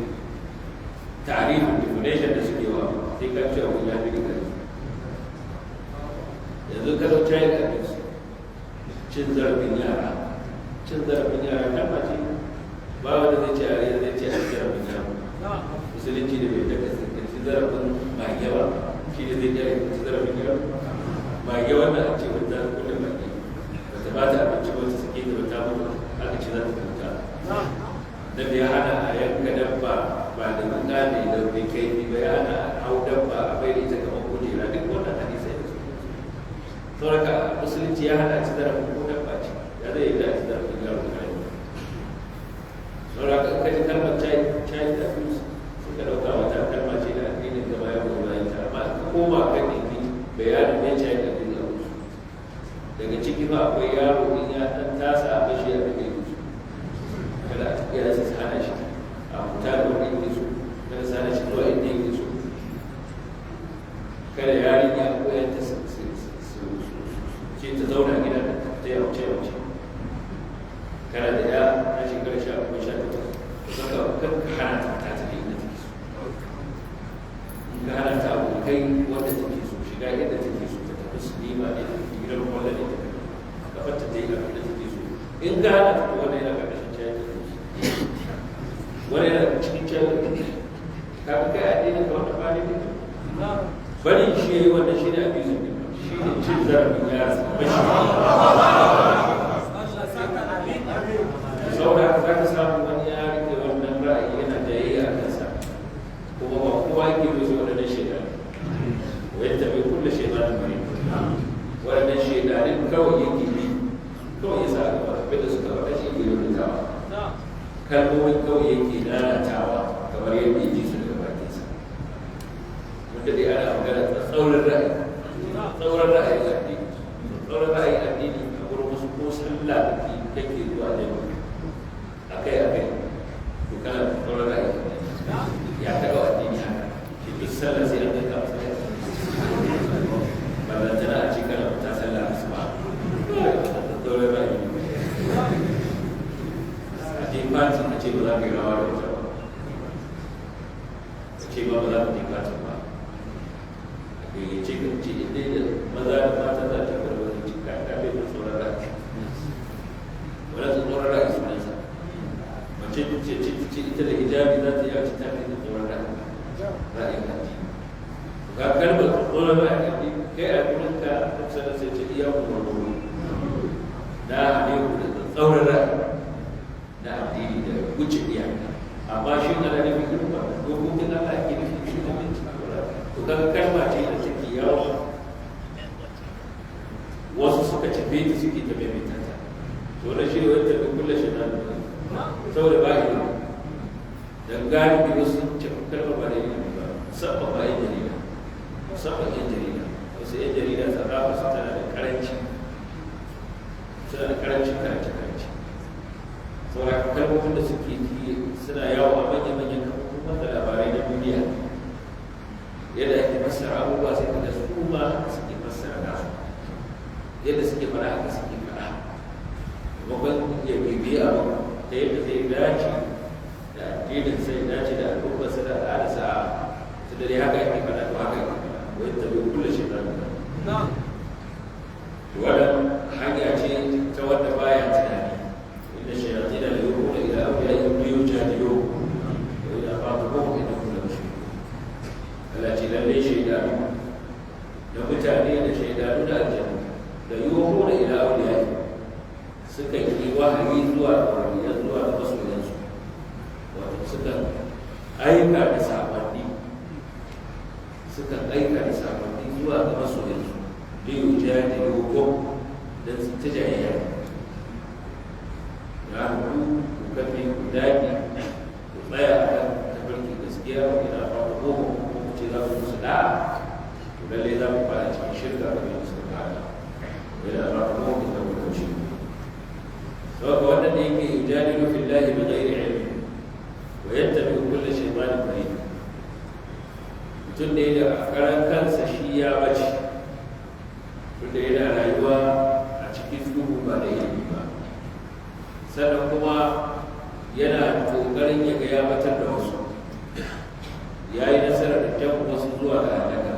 tarihin definition da suke wa, sai ka ce abu ya fi riga. Yanzu ka zo child abuse, cin zarafin yara. Cin zarafin yara kalma ce ba wanda zai ce a zai ce a zarafin yara. Musulunci da bai daga ci zarafin mage ba, shi ne zai gyara ci zarafin yara? Mage wannan a ce wata kulle mage, bata ba ta abinci ba, ta sake ta ba, ta mutu, aka ce za ta huta. Da bai hana a yanka dabba ba da wuka ne da bai kaifi ba, ya hana a hau dabba a bai da ita kamar kujera, duk wannan hadisai da su. Saboda musulunci ya hana ci zarafin ko dabba ce, ya zai yi da ci zarafin yaro karami? Saboda ka ji kalmar child abuse, suka ɗauka wata kalma ce da addinin gaba ya goyi bayan ta. Amma ka koma kan nemi bayanin me child abuse a musu, daga ciki ba akwai yaro in ya ɗan tasa a bashi abin da yake so, kada a ya su hana shi a fita da wanda yake so, kada su hana shi zuwa inda yake so, kada yarinya ko yan ta ce ta zauna gida da ta fita yawace yawace. Kana da ya na shekara 17, 18, ka saka kan ka hana ta fita ta inda take so. In ka hana ta abokai wanda take so, shiga inda take so, ta tafi sinima ne, ta tafi gidan kwallo ne, ta tafi kafar ta ta yi abin da take so, in ka hana ta, to wannan yana ƙarƙashin child abuse, wannan yana cikin child abuse. Ka fi kai addinin ka wannan ba ne bari shi yayi wannan, shi ne abusing din, shi ne cin zarafin yara bashi. Saboda haka za ka samu wani ya rike wannan ra'ayi yana jayayya a kansa, kuma ba kowa yake bai waɗannan shaidanu wa yattabi kulla shaytanin marid. Waɗannan shaidanin kawai yake bi, kawai ya sa a gaba, abin da suka faɗa shi ke rubutawa, kalmomin kawai yake lalatawa kamar yadda ya ji su daga bakinsa. Wanda dai ana magana tsaurin ra'ayi, tsaurin ra'ayin addini, tsaurin ra'ayin addini a gurin wasu, ko sallah da kake zuwa jami'a akai akai, to kana da tsaurin ra'ayin addini. Ya taɓa addini haka shi, duk sallah sai an ganka masallaci, ballantana a ce kana fita sallah asuba, tsaurin ra'ayi. fati ka ce ba za ka yi rawa da wata ba, ka ce ba ba za ka je fatin ba, a gayyace ka ce in dai da maza da mata za ta karɓi wani cika ta bai da tsoron ra'ayi. Wani tsoron ra'ayi sunansa. Mace ce ce ce ita da hijabi za ta yi a ta bai da tsoron ra'ayi ra'ayin addini. Ga kalmar tsoron ra'ayin addini kai a gurin ka tafsirin sai ce iya kuma gobe. Na hane ku da tsauran ra'ayi na addini da wuce iyaka. Amma shi ana nufin irin wannan dokokin Allah ake nufin shi ne mai to kaga kalma ce da take yawo, wasu suka tafe ta suke ta maimaita ta. To wannan shi ne wanda ta kulle shi na saboda ba ilimi. Dan galibi wasu sun tafi kalma ba da ilimi ba, musamman ba yan jarida, musamman yan jarida. Wasu yan jarida sarrafa su tana da karanci, suna da karancin karance karance. Saboda kalmomin da suke ji suna yawo a manya-manyan kafofin watsa labarai na duniya, yadda ake fassara abubuwa sai kaga su ma haka suke fassara nasu, yadda suke faɗa haka suke faɗa. Maimakon ya bibiyi abu ta yadda zai dace da addinin sai dace da al'ummarsa da al'adarsa, a tunda dai haka ake faɗa to haka ake faɗa. Wai ta bai kulle shi ɗan wannan hanya ce ta wanda baya tunani. Inda shayatin da yuhuna ila awliyaihim liyujadiluhum wa idza khatabuhum innahum la mushrikun. Allah ce lalle shaidanu da mutane da shaidanu da aljanu da yuhuna ila awliyaihim suka yi wahayi zuwa ga waliyan zuwa ga masoyansu, wato suka aika da saƙonni, suka aika da saƙonni zuwa ga masoyansu liyujadiluhum dan su ta jayayya. Ya ku ku kafe ku dage ku tsaya a kan tafarkin gaskiya, ina fata ko ku ce za ku musu da'a, to lallai za ku fara cikin shirka kamar yadda suka fara. Ina fata ko ku ta ku saboda wannan da yake yujadilu fillahi bi ghairi ilmi wa yattabi'u kulla shaytanin marid, mutum ne da a karan kansa shi ya bace, tunda yana rayuwa a cikin duhu ba da ilimi ba, sannan kuma yana kokarin ya ga ya batar da wasu, ya yi nasarar da jan wasu zuwa ga halaka.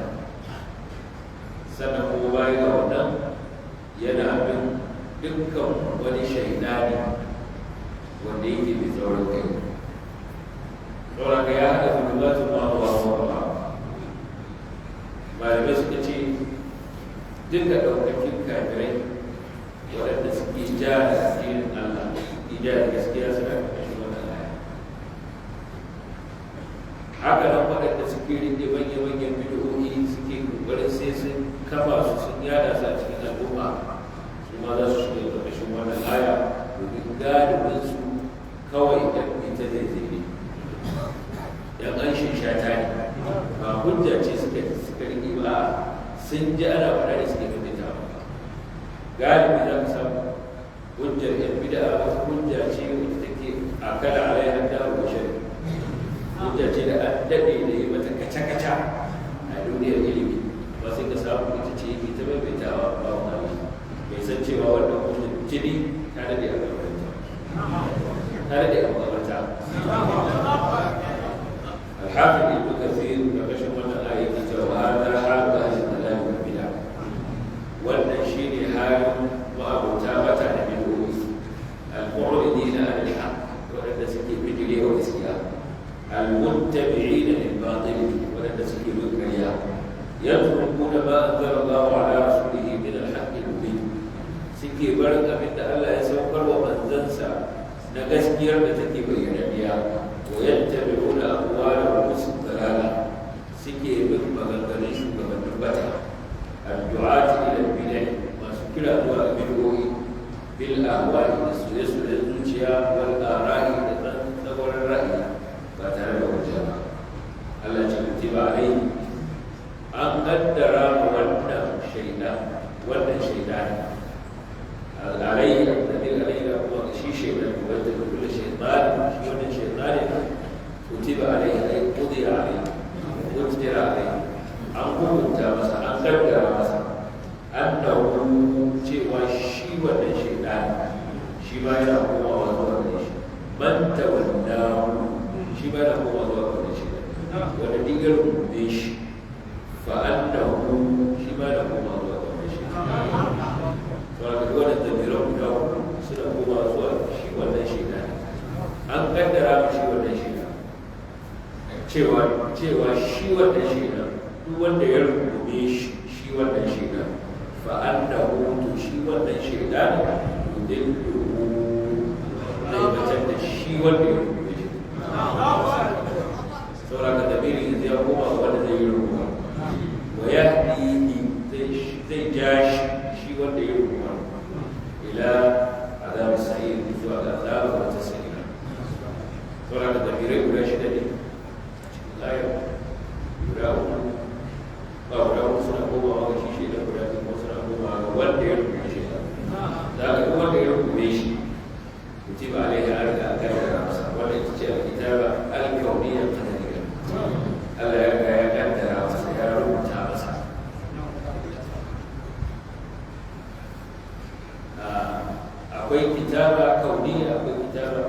Sannan kuma baya ga wannan yana bin dukkan wani shaidani wanda yake mai tsaurin kai. Sauran ka ya haɗa zulumatun ma huwa wa. Malamai suka ce duka ɗaukakin kafirai waɗanda suke ja da addinin Allah, suke ja da gaskiya, suna ƙarƙashin wannan aya. Haka nan waɗanda suke riƙe manya-manyan bid'o'i suke ƙoƙarin sai sun kafa su sun yada su a cikin al'umma, su ma za su shiga ƙarƙashin wannan aya, domin galibin su kawai ɗan ita zai zai ne, ɗan an shata ne, ba hujja ce suka riƙe ba, sun ji ana faɗa da suke maimaita ba. Galibi za ka samu hujjar yan bid'a wata hujja ce wacce take akala alaiha daru wa shari, hujja ce da an daɗe da yi mata kaca-kaca a duniyar ilimi, ba sai ka samu ita ce yake ta maimaitawa. Ba wani Allah bai san cewa wannan hujjar jini ta daɗe a makabarta, ta daɗe a makabarta. الحافظ ابن كثير ƙarƙashin wannan aya yake cewa هذا حال أهل الضلال والبدع, wannan shine halin ma'abota bata da bid'o'i, al-mu'ridina an al-haqq, waɗanda suke bijire wa gaskiya, al-muttabi'ina lil batil, waɗanda suke bin ƙarya, yatrukuna ma anzala Allahu ala rasulihi min al-haqq al-mubin, suke barin abin da Allah ya saukar wa manzansa na gaskiyar da take bayyananniya, wa yattabi'una aqwala rusul dalala, suke bin maganganun shugabannin bata, addu'ati ila bid'ah, masu kira zuwa ga bid'o'i, bil ahwa'i, da soye-soyen zuciya, wal ara'i, da tsagwaron ra'ayi ba tare da hujja ba. Allah ce kutiba alaihi, an kaddara ma wannan shaida, wannan shaida alaihi alladhi alaihi kuma shi shaidan wanda kullu shaytan, shi wannan shaytan kutiba alaihi ay qudiya alaihi, qudira alaihi, an hukunta masa, an kaddara masa annahu, cewa shi wannan shaidan shi ma yana komawa zuwa gare shi. Man koma zuwa ga wannan shaidan. Wanda duk ya rungume shi fa annahu shi ma na koma zuwa ga wannan shaidan. Saboda duk wannan damiran guda uku suna koma zuwa shi wannan shaidan. An kaddara ma shi wannan shaidan cewa shi wannan shaidan duk wanda ya rungume shi shi wannan shaidan fa annahu to shi wannan shaidan yudilluhu zai batar da shi wanda ya rungume shi. Saboda ka damiri yanzu ya koma ga wanda zai yi runguma. Wa yahdihi zai ja shi wanda ya runguma ila azab sa'ir zuwa ga azabar wata sa'ira. Saboda ka damirai guda shida ne cikin ayar guda uku ba guda uku suna komawa ga shi shaidan, guda biyu kuma suna komawa ga wanda ya rungume shi. Za ka duk wanda ya rungume shi kutiba alaihi an riga an kaddara masa. Wannan ita ce alkitaba alkauniyya qadariyya. Allah ya riga ya kaddara masa, ya rubuta masa. Akwai kitaba kauniya, akwai kitaba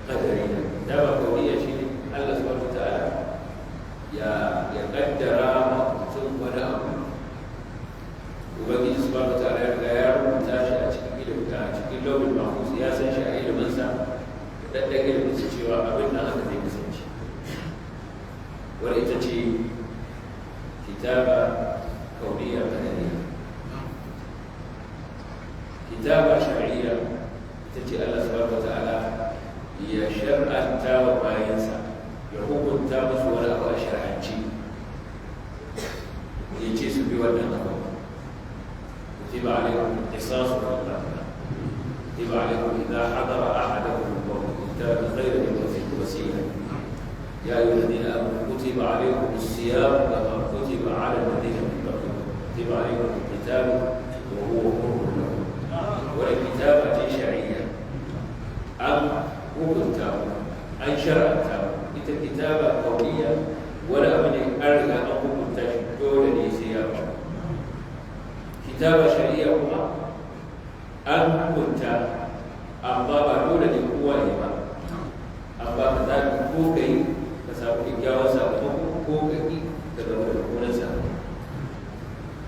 qadariyya. Kitaba kauniya shine Allah subhanahu wataala ya kaddara ma mutum wani abu. Ubangiji subhanahu wataala ya riga ya rubuta shi a cikin ilimin a cikin lauhin mahfuz, ya san shi a ilimin sa da daddan ilimin sa cewa abin nan haka zai kasance. Wani ita ce kitaba kauniya qadariyya. Kitaba shar'iyya ita ce Allah subhanahu wataala ya shar'anta wa bayansa, ya hukunta musu wani abu a shar'anci, ya ce su bi wannan abu. Kutiba alaikum al-qisas fil qatl, kutiba alaikum idha hadara ahadakum al-maut in taraka khayran lil-wasiyya ya ayyuha alladhina amanu kutiba alaykum as-siyam kama kutiba ala alladhina min qablikum kutiba alaykum al-qital wa huwa kurhun lakum. Wani kitaba ce shar'iyya, an hukunta ku, an shar'anta ku. Ita kitaba kauniya wani abu ne an riga an hukunta shi, dole ne sai ya faru. Kitaba shari'a kuma an hukunta amma ba dole ne kowa ne ba, amma ka zaɓi ko ka yi ka samu kyakkyawan sakamako ko ka ƙi ka zama da mummunan sakamako.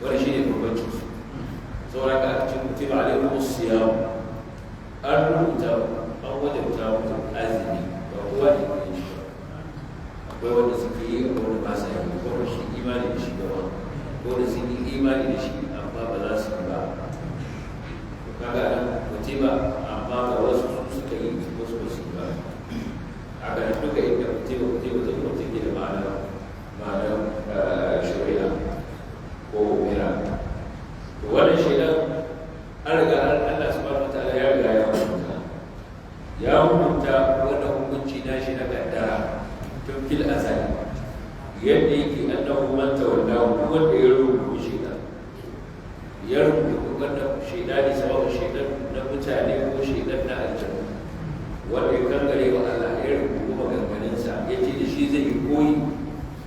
Wani shi ne bambancin su. Saboda ka aka ce kutiba alaikum siyam, an rubuta an wajabta muku azumi, ba kowa ne ke yin shi ba. Akwai wanda suke yi, akwai wanda ba sa yi, akwai wanda su imani da shi gaba, akwai wanda sun yi imani da shi amma ba za su yi ba. To kaga nan kutiba amma ga wasu su suka yi, wasu ba su yi ba. Haka nan duka inda kutiba kutiba ta kuma take da ma'anar shari'a ko umira. To wannan shaidan an riga Allah subhanahu wataala ya riga ya hukunta. Ya hukunta wannan hukunci nashi na kaddara tun fil azali. Yadda yake annahu man tawallahu, duk wanda ya rubuta shaidan ya rubuta wannan shaidani, sababin shaidan na mutane ko shaidan na aljanu, wanda ya kangare wa Allah ya rubuta maganganunsa ya ce da shi zai yi koyi,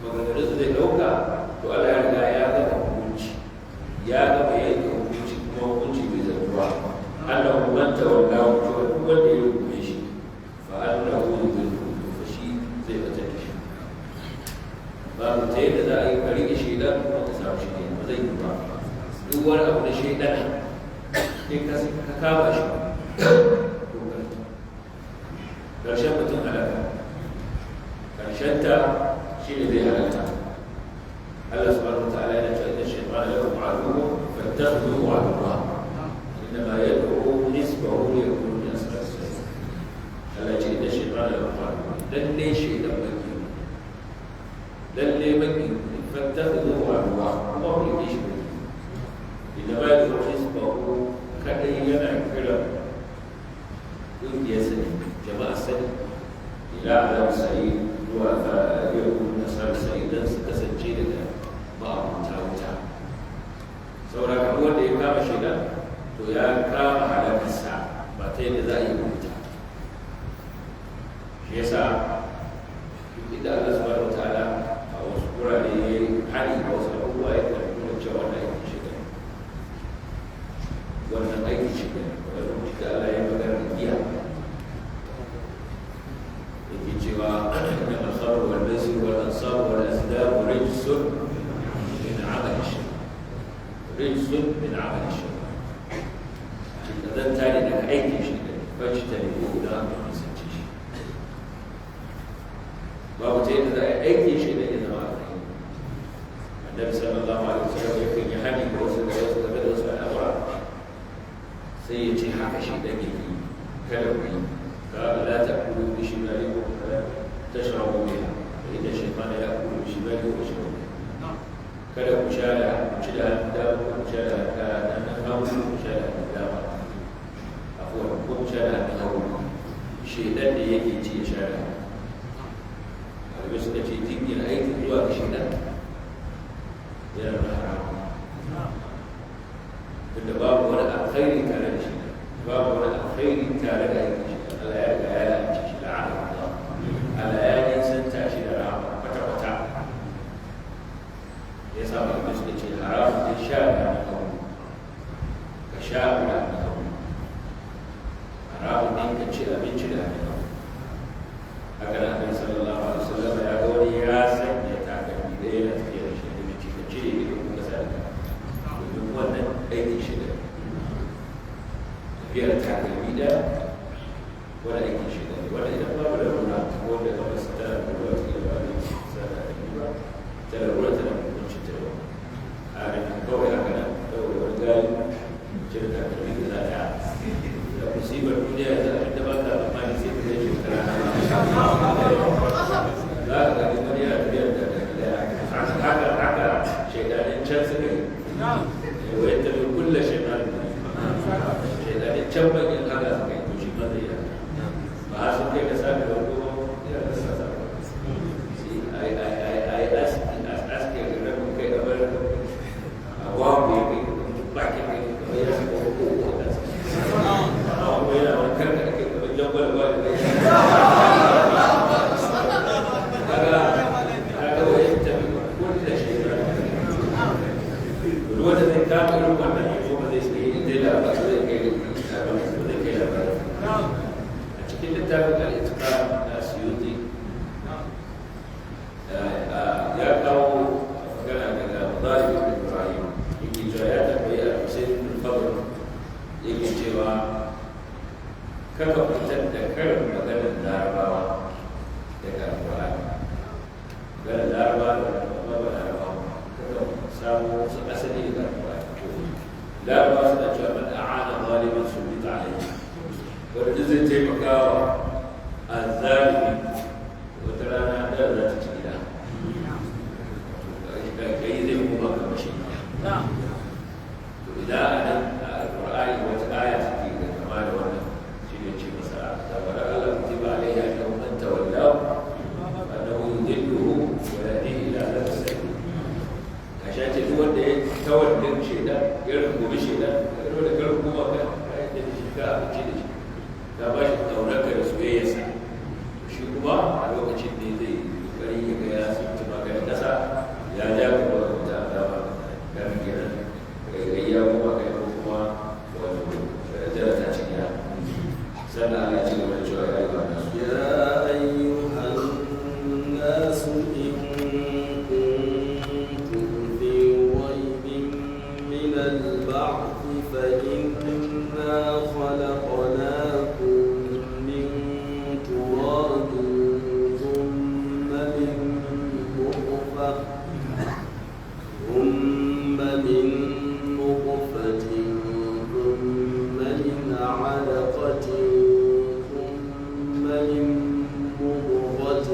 maganganunsa zai ɗauka, to Allah ya riga ya gama hukunci, ya gama yanke hukunci kuma hukunci bai zartuwa. Annahu man tawallahu, to duk wanda ya rubuce shi fa annahu yudhilluhu, to fa shi zai batar da shi. Babu ta yadda za a yi ka riƙe shaidan kuma ka samu shi ne, ba zai yi ba. Duk wani abu da shaidan sai ka kama shi, to ƙarshen mutum halaka, ƙarshen ta shi ne zai halaka. Allah subhanahu wa ta'ala yana cewa inna shaytana lakum aduwwun fattakhidhuhu aduwwa innama yad'u hizbahu liyakunu min ashabis sa'ir. Allah ce inna shaytana lakum aduwwun, lalle shaytan baki, lalle baki, fattakhidhuhu aduwwa, kuma ku rike shi baki. Innama yad'u hizbahu, kadai yana kira ƙungiyarsa ne, jama'ar sani, ila azab sa'ir, zuwa ga yakunu min ashabis sa'ir, dan su kasance daga ma'abuta wuta. Saboda haka wanda ya kama shaidan to ya kama halakarsa ba ta yadda za a yi wuta. Shi yasa duk inda Allah subhanahu wataala a wasu wurare ya yi hani a wasu abubuwa, ya kan nuna cewa wannan aikin shaidan, wannan aikin shaidan. Wani lokaci da Allah ya yi magana da giya yake cewa inna aikin shi ne fajtanibuhu da aka nisance shi. Babu ta yadda za a yi aikin shi ne ya zama alkhairi. Annabi sallallahu alaihi wasallam yakan yi hani ga wasu da wasu game da wasu al'amura, sai ya ce haka shi ɗan yake yi, kada ku yi. قال لا تأكلوا بشمالكم ولا تشربوا بها فإن الشيطان يأكل بشماله ويشرب بها. Kada ku sha da ku ci da hannun dama, ko ku sha da hannun hagu, ko ku sha da hannun dama, afuwan, ko ku sha da hannun hagu, shaidan da yake ci ya sha da hagu. Malamai suka ce jingina aikin zuwa ga shaidan yana da haramun, tunda babu wani alkhairi tare da shi, babu wani alkhairi tare da aikin shi. Allah ya riga ya la'anci shi, la'ana Allah, Allah ya nisanta shi da rahama kwata-kwata. Ya sa malamai suka ce haramun ne sha da hannun hagu, ka sha da hannun hagu, haramun ne ka ci abinci da hannun hagu. Haka nan Annabi sallallahu alaihi wasallam ya ga wani ya sanya takalmi ɗaya yana tafiya da shi, da ce ka cire duka kuma sa duka, domin wannan aikin shi ne tafiyar takalmi ɗaya, wani aikin shi ne wanda idan babu larura, wanda kamar su tana da ruwa ta ba ne sa takalmi ba, ta larura tana da hukunci ta yau a nan kawai. Haka nan kawai wani gari cire takalmi da za ta da musibar duniya yanzu, abin da ba ka tsammani sai ka kai shekara za ka gani wani yana tafiyar da takalmi ɗaya. Haka haka shaidanin can suka yi, wa yadda bai kulla shaidanin, shaidanin can bakin haka suka yi, to shi ma zai yi haka. Ba har sun kai ka sami da kuma ya ka sa sa ai ai ai ai aski a rabin kai, a bar a gwamu ya kai bakin kai kamar ya saka wani koko a kansa, amma kuma yana wani karka kai kamar jangwal gwal kai. Kaga wa yattabi kulla shaytan, duk wanda zai kama irin wannan ko ba zai sai zai labari, zai kai zai kai labari. A cikin littafin al-Itqan na Suyuti ya kawo magana daga Mudari ibn Ibrahim, yake cewa ya tambayi al-Husayn ibn Fadl, yake cewa kaka fitar da karin maganar Larabawa daga Al-Qur'ani, maganar Larabawa da ba Larabawa, kaka samu wasu asali daga Al-Qur'ani. Larabawa suna cewa man a'ana zaliman sullita alayhi, wanda zai taimaka wa azzalimi, wata rana da za ta ci gida kai zai koma kamar shi. To idan a nan a Alƙur'ani wata aya take da kama da wannan, shi ne ce masa da wala Allah kutiba alaihi annahu man tawallahu annahu yudilluhu wa yahdihi ila azab as-sa'ir. Kasha ce duk wanda ya tawallin shaidan, ya rungumi shaidan, ya da ka runguma ka ka yadda da shi, ka amince da shi, ka ba shi ƙaunarka da soyayyarsa, to shi kuma a lokacin ne zai kokari ya ga ya tsinci maka da ƙasa, ya ja ka ba wata azaba kan kenan kai ya kuma kai ko kuma wato jarata cikin ya. Sannan Allah ya ci gaba da cewa ya yi wannan su يا أيها الناس إن كنتم في ريب من البعث فإنا خلقناكم من تراب ثم من نطفة ثم من علقة ثم من مضغة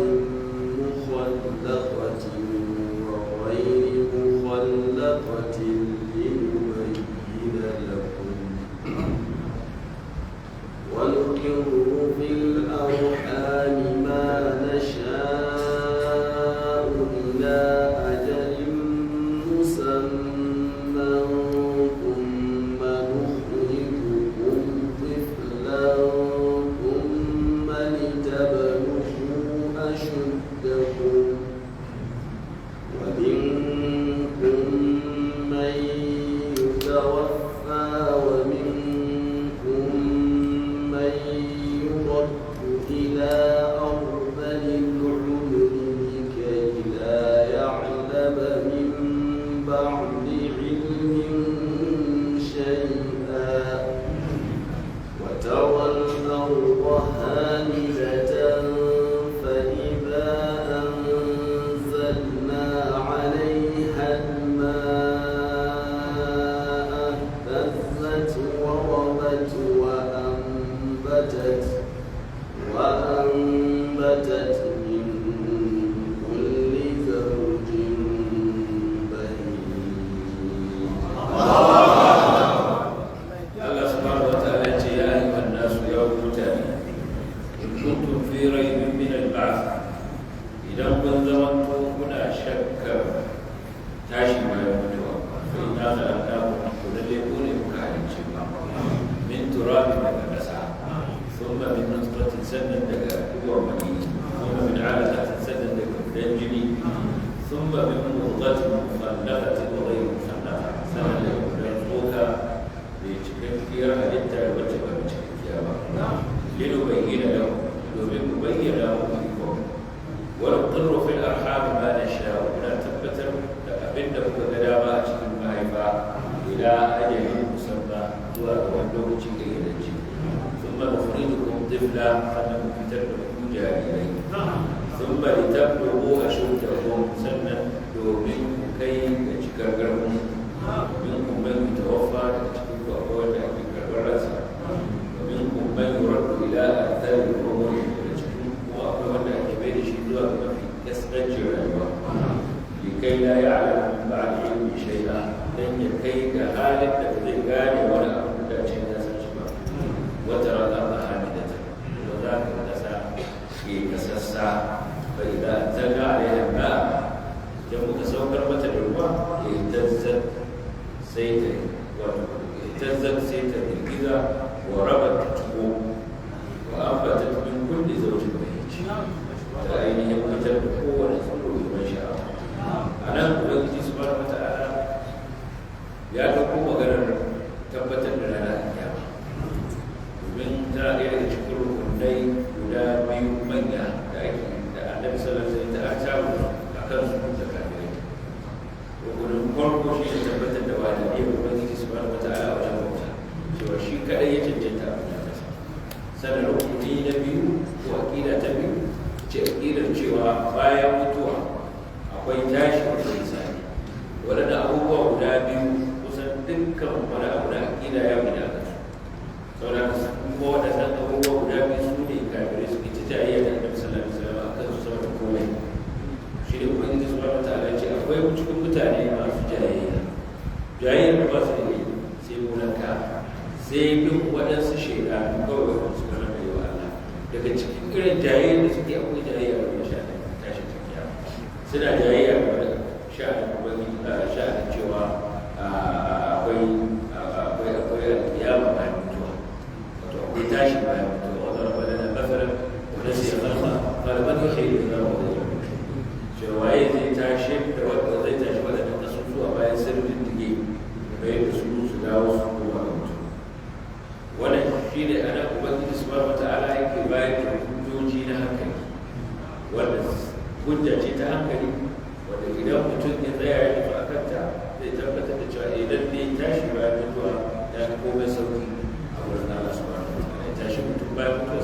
مخلقة وغير مخلقة لنبين لكم، ونقر في الأرحام ما نشاء إلى أجل مسمى ثم نخرجكم طفلا ثم لتبلغوا أشدكم، ومنكم من يتوفى ومنكم من يرد وأنبتت من كل زوج بهيج. Allah subhanahu wa ta'ala ya ce ya ayyuhan nasu, ya ku mutane, in kuntum fi raibin min al-ba'th, idan kun zamanto kuna shakkar tashi bayan mutuwa, fa inna khalaqnakum, to lalle ku ne muka halicce ku, min turabin, daga ƙasa, thumma min nutfatin, sannan daga ɗigon maniyyi, thumma min 'alaqatin, sannan daga gudan jini, thumma min mudghatin mukhallaqatin wa ghayri mukhallaqa, sannan daga gudan tsoka mai cikakkiyar halitta da wacce ba mai cikakkiya ba, linubayyana lakum, domin mu bayyana muku ikon, wa nuqirru fil arham ma nasha, muna tabbatar da abin da muka ga dama a cikin mahaifa, ila ajalin musamma, zuwa ga wani lokaci kayyadajje, thumma nukhrijukum tifla, sannan mu fitar da ku jarirai, thumma litablughu ashuddakum, sannan domin ku kai ga cikar ƙarfin. Minkum man yutawaffa, daga cikin ku akwai wanda ake karɓar ransa, wa minkum man yuraddu ila ardhil umur, daga cikin ku akwai wanda ake mai da shi zuwa ga mafi kaskancin rayuwa, likai la ya'lamu min ba'di ilmi shay'a, dan ya kai ga halin da ba zai gane wani abu da can ya san shi ba. Wa tara al-ardha hamidatan, wa za ka ga kasa ke kasassa, fa idza anzalna 'alayha al-ma'a, idan muka saukar mata da ruwa, ihtazzat, sai ta, wato ihtazzat, sai ta girgiza, wa rabat, ta tuko, wa ambatat min kulli zawjin bahij, ta ainihin fitar da kowane tsiro mai ban sha'awa. A nan Ubangiji subhanahu wata'ala ya ɗauko maganar tabbatar da ranar kiyama, domin tana ɗaya daga cikin rukunai guda biyu manya da ake da Annabi sallallahu alaihi wasallam ta artabu a kan su da kafirai. Rukunin farko shi ne tabbatar da wahdaniyar Ubangiji subhanahu wata'ala wajen bauta, cewa shi kaɗai ya cancanta a bauta masa. Sannan rukuni na biyu ko aƙida ta biyu ce aƙidar cewa bayan mutuwa akwai tashi da hisabi. Waɗannan abubuwa guda biyu, kusan dukkan wani abu na aƙida ya gina a kansu. Saboda kuma waɗannan abubuwa guda biyu su ne kafirai suke ta jayayya da Annabi sallallahu alaihi wasallam a kansu sama da komai. Shi ne Ubangiji subhanahu wataala ya ce akwai cikin mutane masu jayayya, jayayyar da ba su da ilimi, sai molanka, sai bin waɗansu shaidanu kawai wanda suka rana yi wa Allah. Daga cikin irin jayayyar da suke, akwai jayayya da sha'anin tashin kiyama. Suna jayayya da sha'anin Ubangiji, sha'anin cewa akwai alkiyama bayan mutuwa, wato akwai tashi bayan mutuwa. Wa daraba lana mathalan wa nasiya khalqa, qala man yuhyi al-'idhama wa hiya ramim, cewa waye zai tashi da wanda zai tashi waɗannan kasusuwa bayan sun riddige, bayan da su su dawo su koma ga mutum? Wannan shi ne ana Ubangiji subhanahu wata'ala yake bayar da hujjoji na hankali, wanda hujja ce ta hankali wanda idan mutum ya tsaya ya tafi a kanta, zai tabbatar da cewa idan ne tashi bayan mutuwa ya fi komai sauki a wurin Allah subhanahu wata'ala. Ya tashi mutum bayan mutuwa.